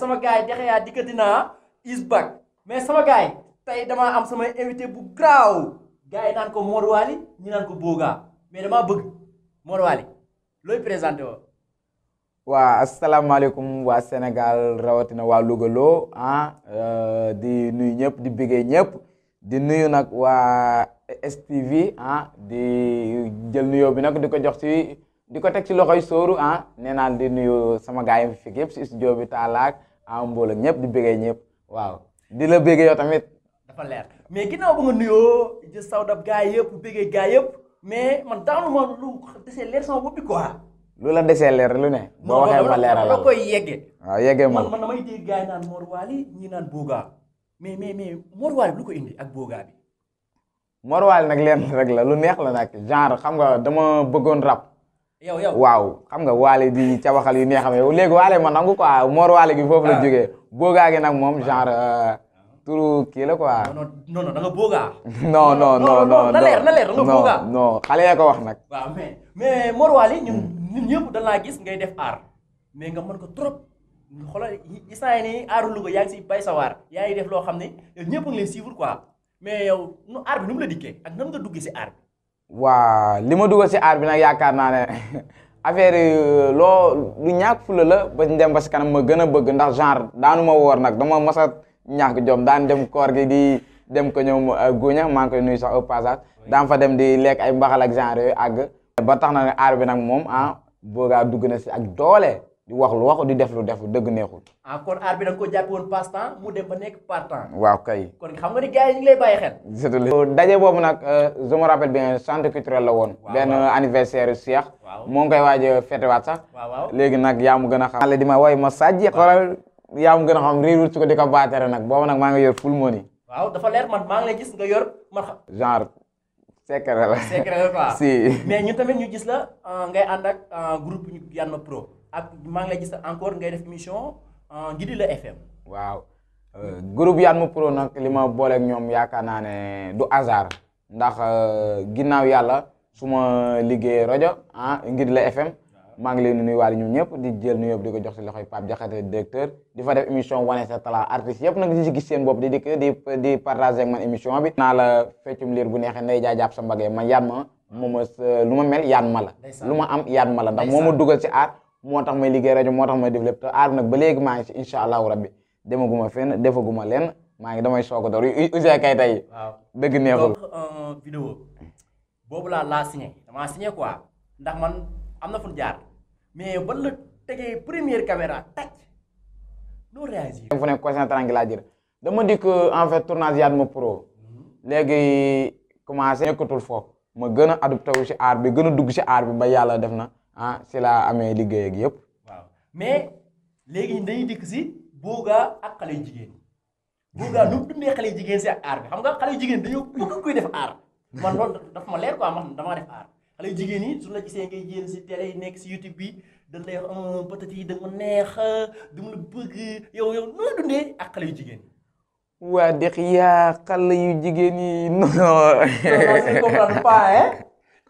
sama gars yi dexe yaa dikkati naa is back mais sama gars yi tey damaa am sama invité bu graaw gars yi naan ko Mor Waly ñi naan ko Boga mais damaa bëgg Mor Waly looy présenté woo. waa asalaamaaleykum waa Sénégal rawatina waa Louga loo di nuyu ñëpp di bëggee ñëpp di nuyu nag waa STV di jël nuyoo bi nag di ko jox ci di ko teg ci loxoy sóoru nee naa di nuyu sama gars yi fi yëpp ci studio bi taalaak mbooloo ñëpp di bëggee ñëpp waaw di la bëggee yow tamit. dafa leer mais ginnaaw ba nga nuyoo jë sawdab gars yëpp bëggee gars yëpp mais man daanu ma lu desee leer sama bopp bi quoi. lu la desee leer lu ne. boo waxee ma leeral la koy yeggee. waaw yeggee ma man damay dégg gars yi naan Mor Waly ñi naan Boga mais Mor Waly lu ko indi ak Boga bi. Mor Waly nag leen rek la lu neex la nag genre xam nga dama bëggoon rap. yow waaw xam nga Waly di cabaxal yu neexam yow léegi Waly ma nangu quoi Mor Waly gi foofu la jógee. Boga gi nag moom genre turu kii la quoi. non da nga Boga. non na leer da nga Boga. non xale yaa ko wax nag. waaw mais Mor Waly ñun ñëpp dañ laa gis ngay def aar mais nga mën ko trop xoolal instant nii aaru Louga yaa ngi si bay sa waar yaa ngi def loo xam ne yow ñëpp a ngi leen suivre quoi mais yow nu aar bi nu mu la dikkee ak nan nga duggee si aar bi. waa li ma dugg si aar bi nag yaakaar naa ne affaire yi lu ñàkk fula la ba ñu dem ba si kanam ma gën a bëgg ndax genre daanu ma woor nag dama mas a ñàkk jom daan dem koor gi di dem ko ñëw guña maa ngi koy nuyu sax au passage daan fa dem di lekk ay mbaxal ak genre yooyu àgg ba tax na ne aar bi nag moom Boga dugg na si ak doole di wax lu wax di def lu dëgg neexul. kon aar bi da nga ko jàppe woon passe temps mu dem ba nekk part temps. waaw kay. kon xam nga ni gars yi ñu ngi lay bàyyi xel. surtout daje boobu nag je me rappelle bien centre culturel la woon. benn anniversaire Cheikh. moo ngi koy waaj a fetewaat sax. léegi nag yaa mu gën a xam. xale di ma woy ma sàjji xoolal yaa mu gën a xam riirul su ko di ko baatere nag boobu nag maa ngi yor full money. waaw dafa leer man maa ngi lay gis nga yor man xam. genre. secret la quoi si. mais ñun tamit ñu gis la ngay ànd ak groupe Yanma Pro ak maa ngi lay gis encore ngay def émission Ngidi la FM. waaw groupe Yanma Pro nag li ma booleeg ñoom yaakaar naa ne du hasard ndax ginnaaw yàlla su ma liggéeyee rajo Ngidi la FM maa ngi leen di nuyuwaale ñun ñëpp di jël nuyoo di ko jox si loxoy Pape Diakhaté directeur di fa def émission wane sa talent artiste yëpp nag di si gis seen bopp di partager ak man émission bi. naa la feccum liir bu neexee nday jaa jàpp sa mbagee man Yanma moom lu ma mel Yanma la. lu ma am Yanma la ndax moo ma dugal si aar moo tax may liggéey rajo moo tax may def lépp te aar nag ba léegi maa ngi si incha allahu rabbi demaguma fenn defaguma lenn maa ngi damay soog a door Ouzin Keita yi. waaw dëgg neexul. donc vidéo boobu laa signé damaa signé quoi ndax man am na fu ñu jaar mais ban la tegee première caméra tàcc noo réagir. fu ne conscient tranquille laa jël dama di que en fait tournage Yanma Pro léegi commencé nekkatul foofu ma gën a adopté wu si aar bi gën a dugg si aar bi ba yàlla def na si laa amee liggéey ak yëpp. waaw mais léegi dañuy dikk si Boga ak xale yu jigéen Boga nu mu dundee xale yu jigéen si ak aar bi xam nga xale yu jigéen dañoo bëgg koy def aar man loolu dafa ma leer quoi man damaa def aar. xale yu jigéen yi su la gisee ngay jéem si télé yi nekk si YouTube bi dañ lay wax peut-être yi da nga neex dama la bëgg yow nooy dundee ak xale yu jigéen yi. waa dex yaa xale yu jigéen yi non. c'est comprendre pas hein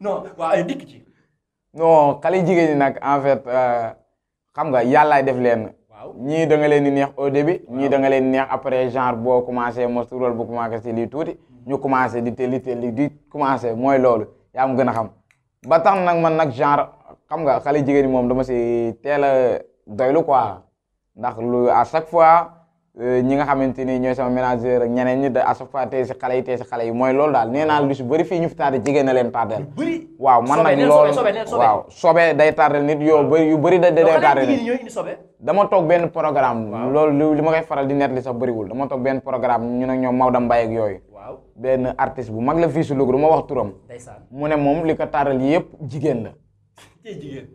non waaw ay dikk ci. non xale yu jigéen yi nag en fait xam nga yàllaay def leen. waaw ñii da nga leen di neex au début. ñii da nga leen di neex après genre boo commencé mos rôle bu commencé si lii tuuti. ñu commencé di teel di commencé mooy loolu yaa mu gën a xam. ba tax nag man nag genre xam nga xale jigéen ñi moom dama si teel a doylu quoi ndax lu à chaque fois ñi nga xamante ni ñooy sama ménageur ak ñeneen ñi à chaque fois tey si xale yi mooy loolu daal nee naa lu si bëri fii ñu fi tardé jigéen na leen tardel waaw man nag loolu waaw sobe day tardel nit yu bëri day tardel nit dama toog benn programme loolu li ma koy faral di net li sax bëriwul dama toog benn programme ñu nag ñoom Maodo Mbaye ak yooyu benn artiste bu mag la fii si Louga du ma wax turam mu ne moom li ko taaral yëpp jigéen la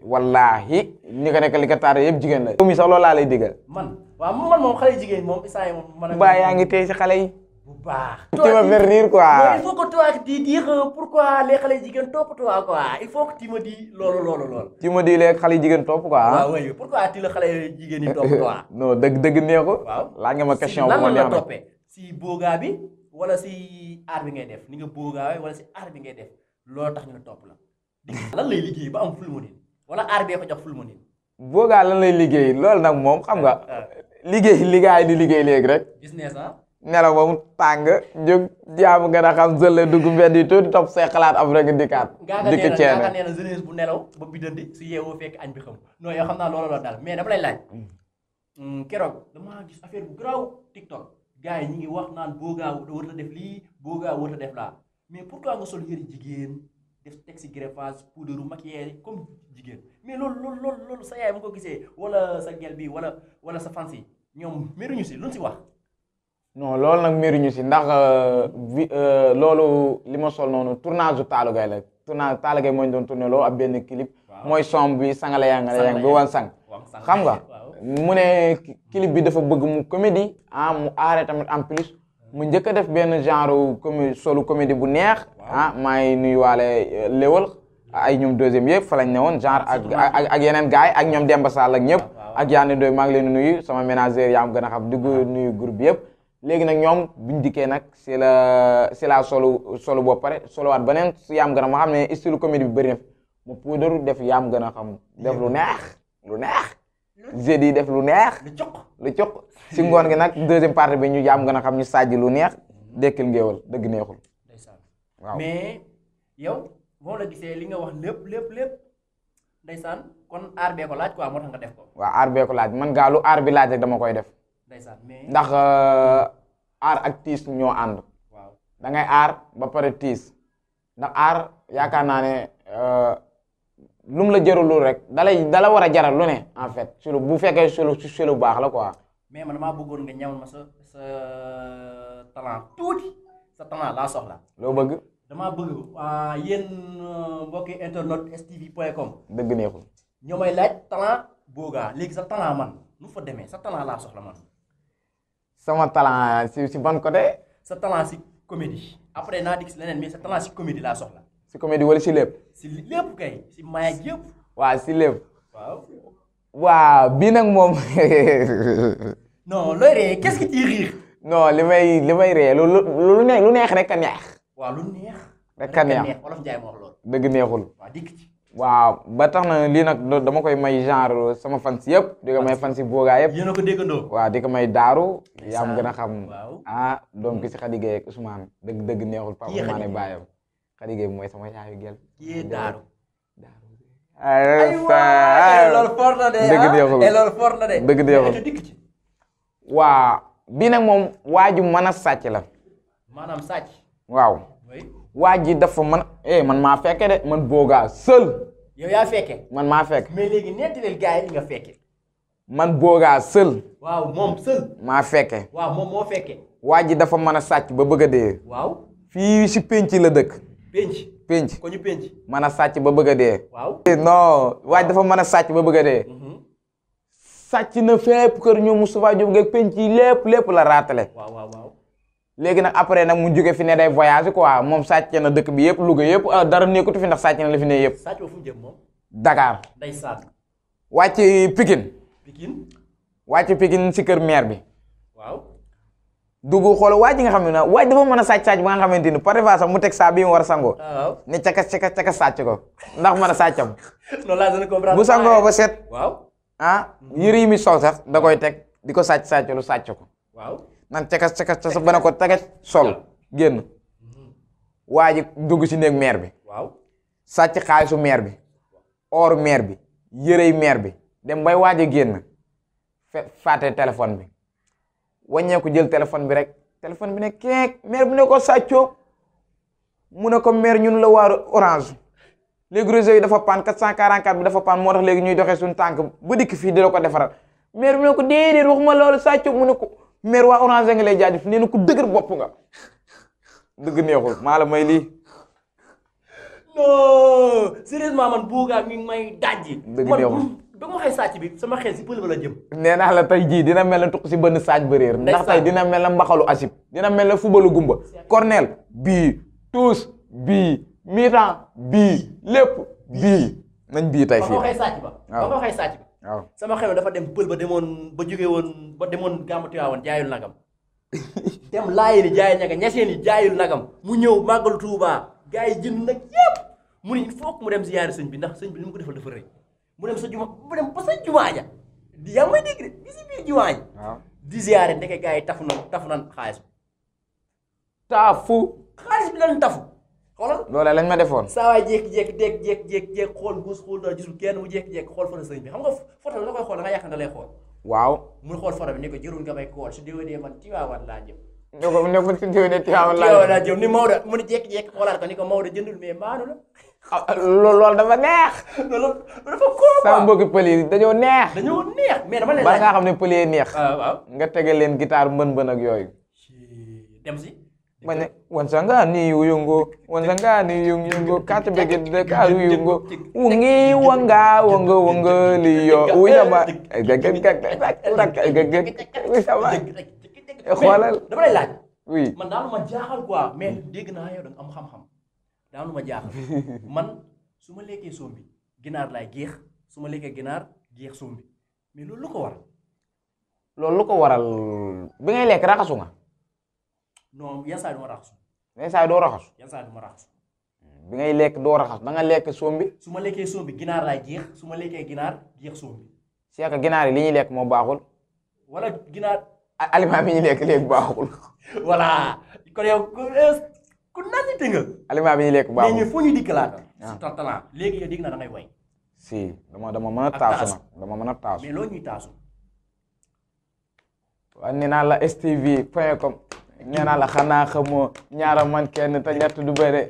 wallaahi ñi ko nekk li ko taaral yëpp jigéen la mi sax loolu laa lay diggal man moom xale jigéen moom isaa yi moom ba yaa ngi tey si xale yi bu baax tu vas faire rire quoi il faut que toi tu dire pourquoi les xale jigéen topp toi quoi il faut que tu me dis loolu tu me dis les xale jigéen topp quoi waaw oui pourquoi tu la xale jigéen yi topp toi non dëgg neexul waaw laa nga ma question bu ma neex la toppee si Boga bi wala si aar bi ngay def ni nga Boga wala si aar bi ngay def loolu tax ñu la topp la lan lay liggéey ba am full money wala aar bee ko jox full money Boga lan lay liggéey loolu nag moom xam nga liggéey di liggéey léegi rek business ah. nelaw ba mu tàng jóg jaamu gën a xam zëlle dugg mbedd yi tuuti topp say xalaat am rek dikkaat dikk ceene ngaa nee na jeunesse bu nelaw ba bidandi su yeewoo fekk añ bi xam non yow xam naa loolu la daal mais dama lay laaj keroog damaa gis affaire bu garaaw TikTok gars yi ñi ngi wax naan Boga warut a def lii Boga warut a def laa mais pourquoi nga sol yëri jigéen def teg si greffage poudre maquillage comme jigéen mais loolu sa yaay mu ko gisee wala sa gel bi wala sa fans yi ñoom meruñu si luñ si wax. non loolu nag meruñu si ndax loolu li ma sol noonu tournage u Taalu Gay la tournage Taalu Gay mooy doon tourné loo ab benn clip mooy som bi sangala yang bi wan sang xam nga mu ne clip bi dafa bëgg mu comédie mu aare tamit en plus mu njëkk a def benn genre solu comédie bu neex maay nuyuwaale léwal ay ñoom deuxième yëpp fa lañ ne woon genre ak yeneen gars yi ak ñoom Demba Sall ak ñëpp ak Yanni Ndoye maa ngi leen nuyu sama ménagère yaa am gën a xam di nuyu groupe bi yëpp léegi nag ñoom buñ dikkee nag c'est la solu boo pare soluwaat beneen su yaam gën a ma xam ne style comédie bi bëri na mu puudaru def yaam gën a xam def lu neex jeudi def lu neex lu cuq si ngoon gi nag deuxième partie bi ñu yaam gën a xam ñu sajji lu neex dekkil ngéewal dëgg neexul waaw mais yow boo la gisee li nga wax lépp ndeysaan kon aar bee ko laaj quoi moo tax nga def ko waaw aar bee ko laaj man gaa lu aar bi laaj rek dama koy def ndax aar ak tiis ñoo ànd waaw da ngay aar ba pare tiis ndax aar yaakaar naa ne lu mu la jarul rek dala war a jaral lu ne en fait sulu bu fekkee sulu baax la quoi. mais man damaa bëggoon nga ñamal ma sa talent tuuti sa talent laa soxla. loo bëgg. damaa bëgg yéen mbokki internet stv.com. dëgg neexul. ñoo may laaj talent Boga léegi sa talent man nu fa demee sa talent laa soxla man. sama talent si ban côté. sa talent si comédie après naa dig si leneen mais sa talent si comédie laa soxla. si comédie wala si lépp. si lépp kay si maay yëpp. waaw si lépp. waaw bii nag moom. non looy ree qu'est-ce que tu rire. non li may ree lu neex rek a neex. waaw lu neex. rek a neex Olof Njaay moo wax loolu. dëgg neexul. waaw dikk ci. waaw ba tax na lii nag dama koy may genre sama fans yëpp di ko may fans Boga yëpp. yéen a ko déggandoo. waaw di ko may Daaru. yaa am gën a xam. waaw doom ki si Khady Gueye ak Ousmane dëgg neexul. Pape Ousmane baayam Khady Gueye mooy sama yaayu gel. kii Daaru. loolu fort na de dëgg neexul loolu fort na de. dëgg neexul dikk ci. waa bii nag moom waa ju mën a sàcc la. maanaam sàcc. waaw. waa ji dafa man maa fekke de man Boga seul. yow yaa fekke. man maa fekk. mais léegi nettalil gars yi li nga fekke. man Boga seul. waaw moom seul. maa fekke. waaw moom moo fekke. waa ji dafa mën a sàcc ba bëgg a dee. waaw. fii si penc la dëkk. penc. ko ñu penc. mën a sàcc ba bëgg a dee. waaw. non waa ji dafa mën a sàcc ba bëgg a dee. sàcc na fépp kër ñoom Moustapha Diop geeg penc yi lépp la raatale. waaw. léegi nag après nag mu jóge fi ne day voyage quoi moom sàcc na dëkk bi yëpp Louga yëpp dara nekkutu fi ndax sàcc na la fi ne yëpp. sàcc ba fu mu jëm moom. Dakar. ndeysaan. wàcc Pikine. wàcc Pikine si kër maire bi. waaw. dugg xool waa ji nga xam ne nag waa ji dafa mën a sàcc ba nga xamante ni parfois sax mu teg saa bi mu war a sangoo. waaw. ne caka sàcc ko ndax mën a sàccam. non laa dana comprendre. bu sangoo ba set. waaw. yëre yi mi sol sax da koy teg di ko sàcc lu sàcc ko. waaw. nan cakas sa bana ko teget sol génn waa ji dugg si néeg maire bi. waaw. sàcc xaalisu maire bi or maire bi yërey maire bi dem bay waaj a génn fàtte téléphone bi wàññeeku jël téléphone bi rek téléphone bi ne keek maire bi ne ko sàccoo mu ne ko maire ñun la waaru orange léegi réseau yi dafa paan 444 bi dafa paan moo tax léegi ñuy doxee suñu tànk ba dikk fii di la ko defaral maire bi ne ko déedéet waxuma loolu sàccoo mu ne ko maire waa orange nga lay jaajëf nee na ku dëgër bopp nga dëgg neexul maa la may lii. non sérieusement man Boga mi ngi may dajji. dëgg neexul ba ma waxee sàcc bi sama xel si pël ba la jëm. nee naa la tey jii dina mel na tuq si bënn saaj ba réer ndax tey dina mel na mbaxalu asib dina mel na fubalu gumba cornel bii tous bii mi-temps bii lépp bii nañ bii tey fii. ba ma waxee sàcc ba. ba ma waxee sàcc bi. waaw sama xel dafa dem pël ba demoon ba jóge woon ba demoon gàmmu Tiwaawan jaayul nagam dem laaye ni jaay ñaga ñaseen yi jaayul nagam mu ñëw màggalu Tuubaa gars yi jënd nag yépp mu ni il faut que mu dem ziyaare sëñ bi ndax sëñ bi li mu ko defal dafa rëy mu dem sa juma mu dem ba sa jumaa ja yaa ngi may dégg de bi si biir jumaa ji waaw di ziare ndeke gars yi tafu nan xaalis bi lan tafu xoolal loolee lañ ma defoon. saa waay jékki-jékki xool guus xool dara gisul kenn mu jékki-jékki xool photo sëñ bi xam nga photo bi la koy xool da nga yaakaar ne da lay xool waaw. muy xool photo bi ni ko jërul nga may kool su déwénee man Tiwaawan laa jëm ne ko si déwénee Tiwaawan Tiwaawan laa jëm ni Maodo mu ni jékki-jékki xoolaat ko ni ko Maodo jëndul mais maanu la loolu dafa neex. loolu dafa koo sama mbokki pël yi dañoo neex. mais dama leen ba nga xam ne pël yi neex. waaw nga tege leen guitare mbën ak yooyu. dem si ma ne wansanga ni yungo wansanga ni yungo kati bege de ka yungo wungi wanga liyo uyama wisama xoolal dama lay laaj oui man daanu ma jaaxal quoi mais dégg naa yow da nga am xam-xam daanu ma jaaxal man su ma lekkee sombi ginaar laay géex su ma lekkee ginaar géex sombi mais loolu lu ko waral loolu lu ko waral bi ngay lekk raxasu nga non yan saa yi du ma raxasu yenn saa yi doo raxasu yan saa yi du ma raxasu bi ngay lekk doo raxasu da nga lekk sombi su ma lekkee sombi ginaar laay géex su ma lekkee ginaar géex sombi c'est que ginaar yi li ñuy lekk moo baaxul wala ginaar aliment bi ñuy lekk léegi baaxul voilà kon yow ku naan nga aliment bi ñuy lekk mais baaxul ñu foo ñu dikkalaata si ta talent léegi yow dégg naa da ngay way si dama mën a taasu nag dama mën a taasu mais loolu ñuy taasu waaw nee naa la stv.com nee naa la xanaa xamoo ñaara man kenn te ñett du bëre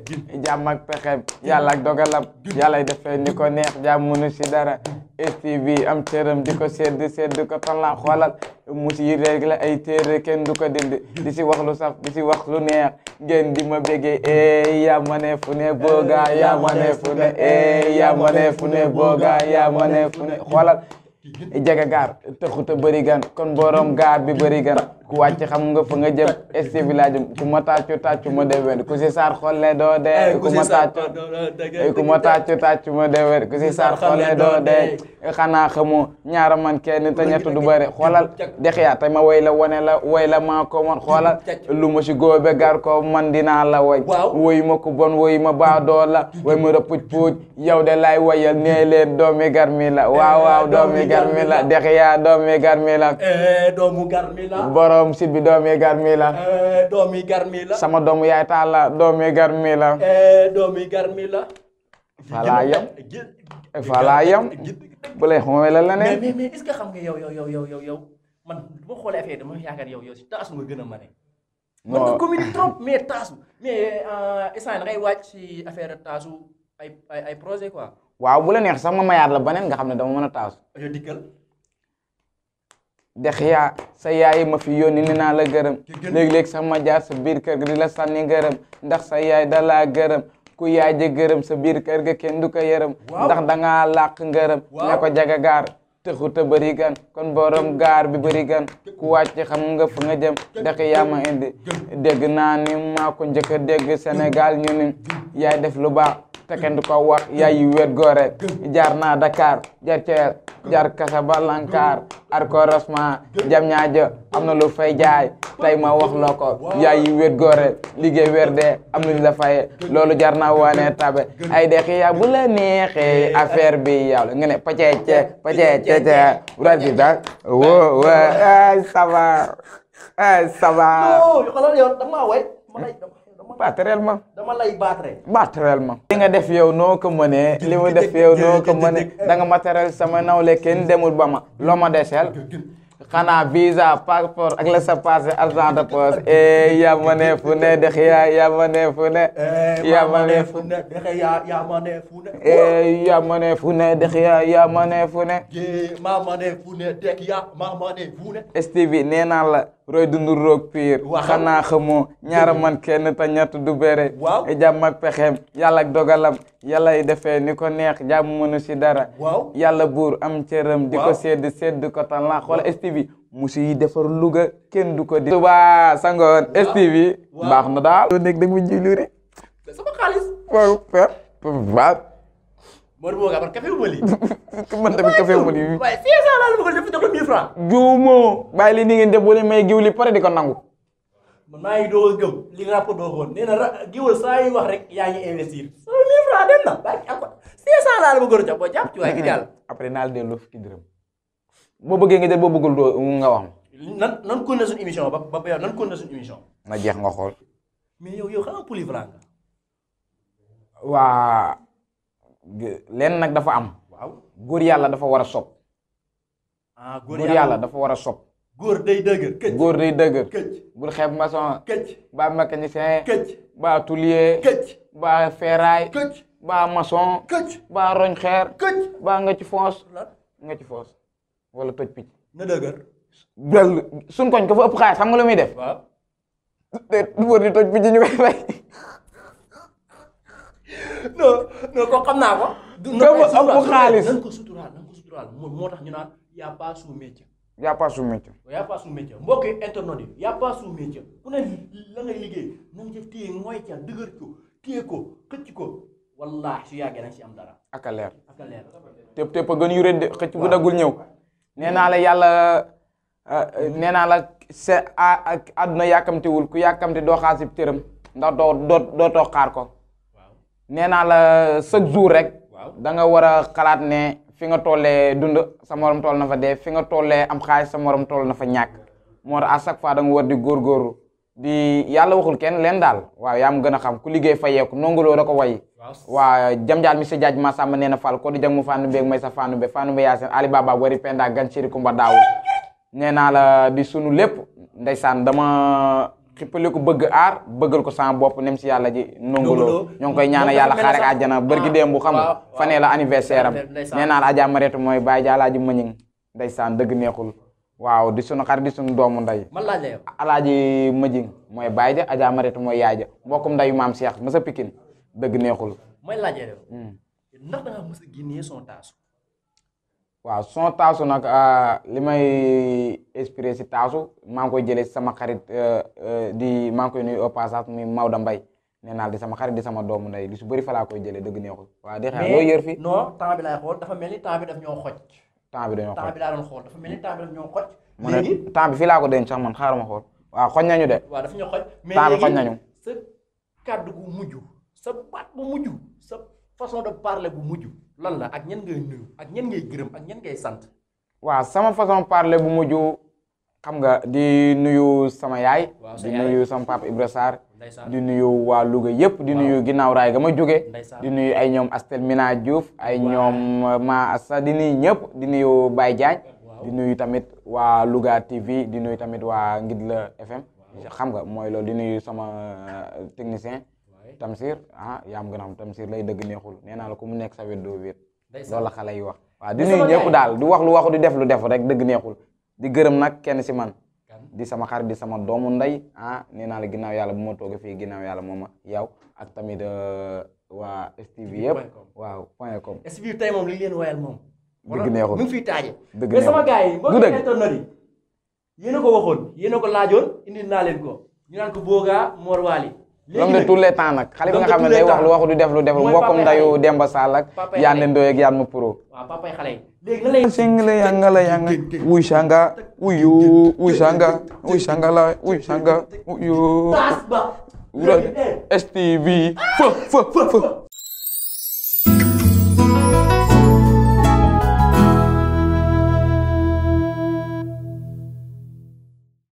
jàmm ak pexeem yàlla ak dogalam yàlla defee ni ko neex jàmm mënu si dara stv am cëram di ko sedd ko talaa xoolal mus yi rek la ay téere kenn du ko dindi di si wax lu saf di si wax lu neex ngeen di ma béggee yaa ma ne fu ne booga yaa ma ne fu ne yaa ma ne fu ne booga yaa ma ne fu ne xoolal jege gaar taxut a bëri gan kon borom gaar bi bëri gan ku wàcc xam nga fa nga jëm stv laa jëm ku ma tàccu ma déwén ku si saar xolle doo dee ku ma tàccu ma déwén ku si saar xolle doo dee xanaa xamoo ñaara man kenn te ñett du bëri xoolal dexiyaa te ma woy la wane la woy la maa ko man xoolal lu ma si góobe gar ko man dinaa la woy woy ma ku bon woy ma baa doo la woy ma rëppuj puuj yow de lay woyal nee leen doomi gar mi la waaw doomi gar mi la dexiyaa doomi gar mi la doomu gar mi la borom sit bi doomi gar mi la doomi gar mi la sama doomu yaay taal la doomi gar mi la doomi gar mi la falaa yam bu lay xamee la leneen mais est-ce que xam nga yow man bu ma xoolee affaire dama yaakaar yow si taasu nga gën a mane man nga commune trop mais taasu mais instant da ngay wàcc si affaire taasu ay projet quoi waaw bu la neex sax ma mayaat la beneen nga xam ne dama mën a taasu yow dikkal dex yaa sa yaay ma fi yónni ni naa la gërëm léeg-léeg sax ma jaar sa biir kër ga di la sànni gërëm ndax sa yaay da laa gërëm ku yaay ja gërëm sa biir kër ga kenn du ko yërëm ndax dangaa làq ngërëm ne ko jaga gaar tëxuta bëri gan kon borom gaar bi bëri gan ku wàcc xam nga fu nga jëm dex yaa ma indi dégg naa ni maa ko njëkk a dégg Sénégal ñu ni yaay def lu baax te kenn du ko wax yaay yu wet góore jaar naa Dakar jaar Thiel jaar Casablanca Arcorosma jam ñaajo am na lu fay jaay tey ma wax la ko yaay yu wet góore liggéey weer de am luñ la faye loolu jar naa wane tabe ay dex yaa bu la neexee affaire bi yow la nga ne pacece rati da wo ay ça va xoolal yow dama way batterellement dama lay batterellement li nga def yow noo ko mënee li mu def yow noo ko mënee da nga matériel sama nawle kenn demul ba ma loo ma desel xanaa visa passeport ak la sa passé argent de poche yaa ma ne fu ne dex yaa ma ne fu ne yaa ma ne fu ne dex yaa ma ne fu ne yaa ma ne fu ne dex yaa ma ne fu ne maa ma ne fu ne dex maa ma ne fu ne STV nee naa la roy dundu roog piir xanaa xamoo ñaara man kenn te ñett du bére jàmm ak pexeem yàlla ak dogalam yàlla yi defee ni ko neex jàmm mënu si dara yàlla buur am cëram di ko sedd ko tan la xoola STV musu yi defar Louga kenn du ko di suba sangoon STV baax na daal doo nekk da mu jilu rek sama xaalis waaw Mor Boga man café wu ma lii. man tamit café wu ma lii. waaye 500 laa la bëggoon def jox ko 1000 francs. juumoo bàyyi li ni ngeen def boole may giw li pare di ko nangu. man maa ngi doog a gëm li nga rapport doo xool nee na giwal saa yu wax rek yaa ngi investir. 1000 francs dem na bàyyi am ko 500 laa la bëggoon a jox boo jàpp ci waaye gi jàll. après naa la delloo fukki dërëm. boo bëggee nga jël boo bëggul doo nga wax nan kon na suñu émission ba yow nan kon na suñu émission. ma jeex nga xool. mais yow xanaa polyvalent nga. waa leen nag dafa am. waaw góor yàlla dafa war a sob. góor yàlla dafa war a sob. góor day dëgër këcc. góor day dëgër. këcc bul xeeb maçon. këcc ba mécanicien. këcc ba tôlier. këcc ba ferraille. këcc ba maçon. këcc ba roñ xeer. këcc ba nga ci foos. nga ci foos wala toj picc. na dëgër. bel suñ koñ ko fa ëpp xaalis xam nga lu muy def. waaw. du wër di toj picc ñu koy fay. non ko xam naa ko. ka fa ëpp xaalis nan ko suturaal moo tax ñu naan y a pas sous métier. y a pas sous métier. y a pas sous métier mbokk yi internet yi y a pas sous métier ku ne la ngay liggéey na nga ca téye mooy ca dëgër ko téye ko xëcc ko wallaahi su yàggee nañ si am dara. ak a leer. ak a leer. tépp tépp a gën yu rëdd xëcc gu dagul ñëw. nee naa la yàlla nee naa la se àdduna yàkkamtiwul ku yàkkamti doo xaar si tëram ndax doo toog xaar ko. nee naa la chaque jour rek. da nga war a xalaat ne fi nga tollee dund sa morom toll na fa dee fi nga tollee am xaalis sa morom toll na fa ñàkk moo tax à chaque fois da nga war di góorgóorlu di yàlla waxul kenn leen daal waaw yaa ma gën a xam ku liggéey fayeeku nonguloo da ko way waa jam-jaal mi sa jaaj ma sàmba nee na fal ko di jang mu fannu beeg may sa fannu be yaasen ali baba wari penda gan ciri kumba daawul nee naa la di sunu lépp ndeysaan dama xippaliku bëgg aar bëggal ko sama bopp nem si yàlla ji nonguloo ñoo ngi koy ñaanal yàlla xaar ak àjjana bërki démb bu xam nga fanee la anniversaire am nee naa la Adja Mareetu mooy Baye Jaalaaji Mëñing ndeysaan dëgg neexul waaw di sunu xarit di sunu doomu nday man laaj la yow Alaaji Mëjing mooy Baye ja Adja Mareetu mooy yaay ja mbokkum ndayu maam Cheikh ma sa Pikine dëgg neexul mooy laaj yow ndax da nga mës a génnee son taasu waaw son taasu nag li may inspiré si taasu maa ngi koy jëlee si sama xarit maa ngi koy nuyu au passage muy Maodo Mbaye nee naa di sama xarit di sama doomu nday di su bëri fa laa koy jëlee dëgg neexul waaw di xeex loo yër fi non temps bi laay xool dafa mel ni temps bi daf ñoo xoj temps bi dañoo xoj temps bi laa doon xool dafa mel ni temps bi daf ñoo xoj mu ne temps bi fii laa ko denc sax man xaaral ma xool waaw xoj nañu de waaw dafa ñoo xoj mais temps bi xoj nañu sa kàddu gu mujj sa baat bu mujj sa façon de parler bu mujj lan la ak ñen ngay nuyu ak ñen ngay gërëm ak ñen ngay sant waaw sama façon parler bu mujj xam nga di nuyu sama yaay di nuyu sama papa Ibra Sarr di nuyu waa Louga yëpp di nuyu ginnaaw raay ga ma jóge di nuyu ay ñoom Astel Mina Diouf ay ñoom ma Assa di nuyu ñëpp di nuyu Baye Diagne di nuyu tamit waa Louga TV di nuyu tamit waa Ngidla FM xam nga mooy loolu di nuyu sama technicien Tamsir yaa am gën a xam Tamsir lay dëgg neexul nee naa la ku mu nekk sa wet doo wéet loolu la xale yi wax waaw di nuyu ñëpp daal di wax lu waxu di def lu def rek dëgg neexul di gërëm nag kenn si man di sama xarit di sama doomu ndey nee naa la ginnaaw yàlla bu ma toogee fii ginnaaw yàlla mooma yow ak tamit waa STV yëpp waaw .com STV tey moom li leen woyal moom dëgg neexul mu ngi fiy taaje dëgg mais sama gars yi du mbokk dëgg internet yi yéen a ko waxoon yéen a ko laajoon indi naa leen ko ñu naan ko Boga Mor Wally l'homme de tous les temps nag xale bi nga xam ne day wax lu waxu du def lu def lu mbokkum ndayu Demba Sall ak Yande Ndoye ak Yann Pro waaw papay xale yi léegi na lay singale yangala yanga wuy sanga wuyu wuy sanga wuy sanga la wuy sanga wuyu taas ba STV fë